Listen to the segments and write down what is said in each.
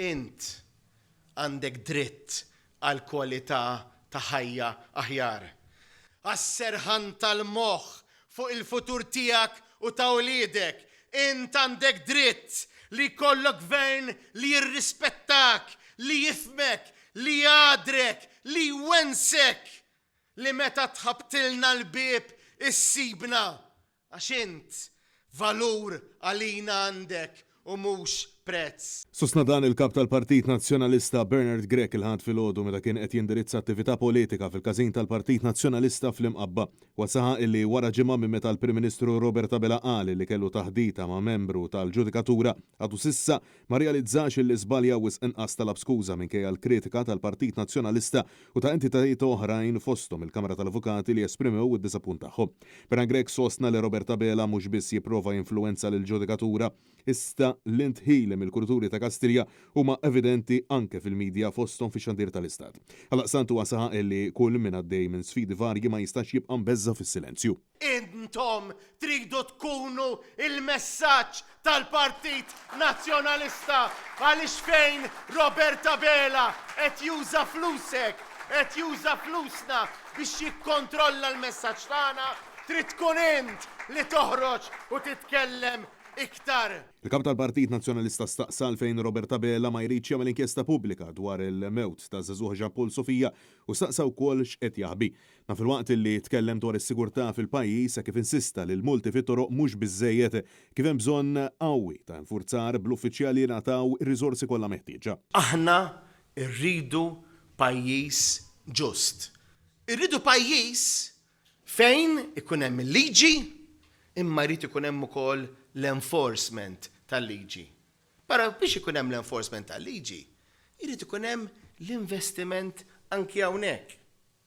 Int għandek dritt għal kwalità ta' ħajja aħjar. Għas-serħan tal-moħħ fuq il-futur tiegħek u ta' uliedek. Int għandek dritt li jkollok gvern li jirrispettak, li jifhmek, li jagħdrek, li jwennsek, li meta tħabbtilna l-bieb issibna. Għax int valur għalina għandek u mhux prezz. Sostna dan il-Kap tal-Partit Nazzjonalista Bernard Grech il-Ħadd filgħodu meta kien qed jindirizza attività politika fil-każin tal-Partit Nazzjonalista fl-Imqabba. Huwa saħaq illi wara ġimgħa minn meta l-Prim Ministru Robert Abela qal illi kellu taħdita ma' membru tal-ġudikatura, għadu s'issa ma rrealizzax illi żbalja u wisq inqas talab skuża minkejja l-kritika tal-Partit Nazzjonalista u ta' entitajiet oħrajn fosthom il-Kamra tal-Avukati li esprimew id-diżappunt tagħhom. Bernard Grech sostna li Robert Abela mhux biss jipprova jinfluwenza lill-ġudikatura, iżda l-indħil mill-kurituri ta' Kastilja huma evidenti anke fil-media fosthom fix-xandir tal-Istat. Għaldaqstant huwa saħaq li kull min għaddej minn sfidi varji ma jistax jibqa' mbeżża' fis-silenzju. Intom tridu tkunu l-messaġġ tal-Partit Nazzjonalista għaliex fejn Robert Abela qed juża flusek, qed juża flusna biex jikkontrolla l-messaġġ tagħna, trid tkun int li toħroġ u titkellem iktar. Il-Kap tal-Partit Nazzjonalista staqsa għalfejn Robert Abela ma jridx jagħmel inkjesta pubblika dwar il-mewt taż-żagħżugħ Jean Paul Sofia u staqsa wkoll x'qed jaħbi. Dan filwaqt li tkellem dwar is-sigurtà fil-pajjiż hekk kif insista li l-multi fit-toroq mhux biżżejjed kif hemm bżonn qawwi ta' infurzar bl-uffiċjali jingħataw ir-riżorsi kollha meħtieġa. Aħna rridu pajjiż ġust. Irridu pajjiż fejn ikun hemm il-liġi imma jrid ikun hemm ukoll l-enforcement tal-liġi. Però biex ikun hemm l-enforcement tal-liġi, jrid ikun hemm l-investiment anki hawnhekk.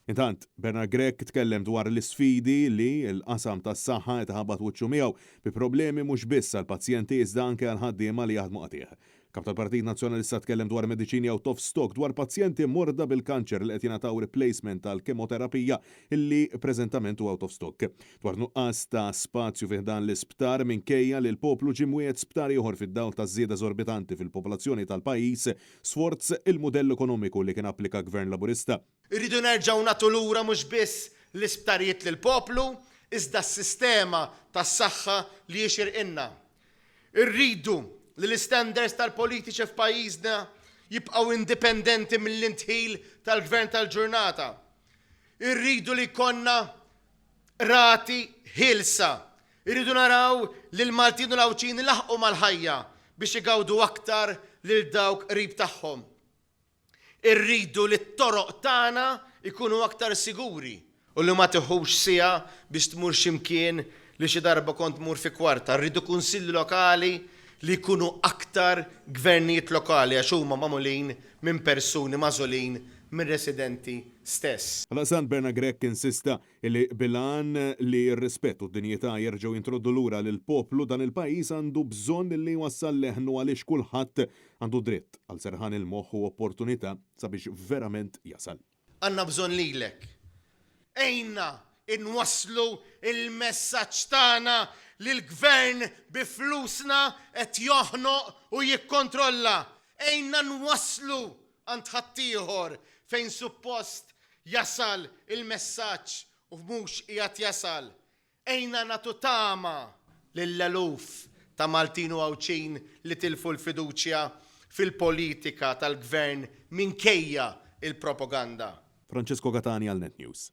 Intant, Bernard Grech tkellem dwar l-isfidi li l-qasam tas-saħħa qed iħabbat wiċċu miegħu, bi problemi mhux biss għall-pazjenti iżda anke għall-ħaddiema li jaħdmu qatigħ. Kap tal-Partit Nazzjonalista tkellem dwar mediċini out of stock, dwar pazjenti morda bil-kanċer li qed jingħataw replacement tal-kemoterapija li preżentament hu out of stock. Dwar nuqqas ta' spazju fi ħdan l-isptar minkejja li l-poplu ġie mwiegħed sptar ieħor fid-dawl taż-żieda eżorbitanti fil-popolazzjoni tal-pajjiż, sforz il-mudell ekonomiku li kien applika Gvern Laburista. Irridu nerġgħu nagħtu lura mhux biss l-isptarijiet lill-poplu, iżda s-sistema tas-saħħa li jixirqilna. Irridu li l-istandards tal-politiċi f'pajjiżna jibqgħu indipendenti mill-indħil tal-gvern tal-ġurnata. Irridu li jkollna qrati ħielsa. Irridu naraw li l-Maltin u l-Għawdxin ilaħħqu mal-ħajja biex igawdu aktar lil dawk qrib tagħhom. Irridu li t-toroq tagħna jkunu aktar siguri u li ma tiħux siegħa biex tmur xi mkien li xi darba kont tmur fi kwarta. Rridu kunsilli lokali li jkunu aktar gvernijiet lokali għax huma magħmulin minn persuni magħżulin mir-residenti stess. Għaldaqstant Bernard Grech insista Illi bil-għan li r-rispett u d-dinjità jerġgħu jintroddu lura lill-poplu, dan il-pajjiż għandu bżonn li jwassal leħnu għaliex kulħadd għandu dritt għal serħan il-moħħ u opportunità sabiex verament jasal. Għandna bżonn lilek. Għinna nwasslu l-messaġġ tagħna li l-Gvern bi flusna qed joħnoq u jikkontrolla. Għinna nwasslu għand ħaddieħor fejn suppost jasal il-messaġġ u mhux qiegħed jasal. Għinna nagħtu tama lill-eluf ta' Maltin u Għawdxin li tilfu l-fiduċja fil-politika tal-Gvern minkejja l-propaganda. Francesco Catania għal Net News.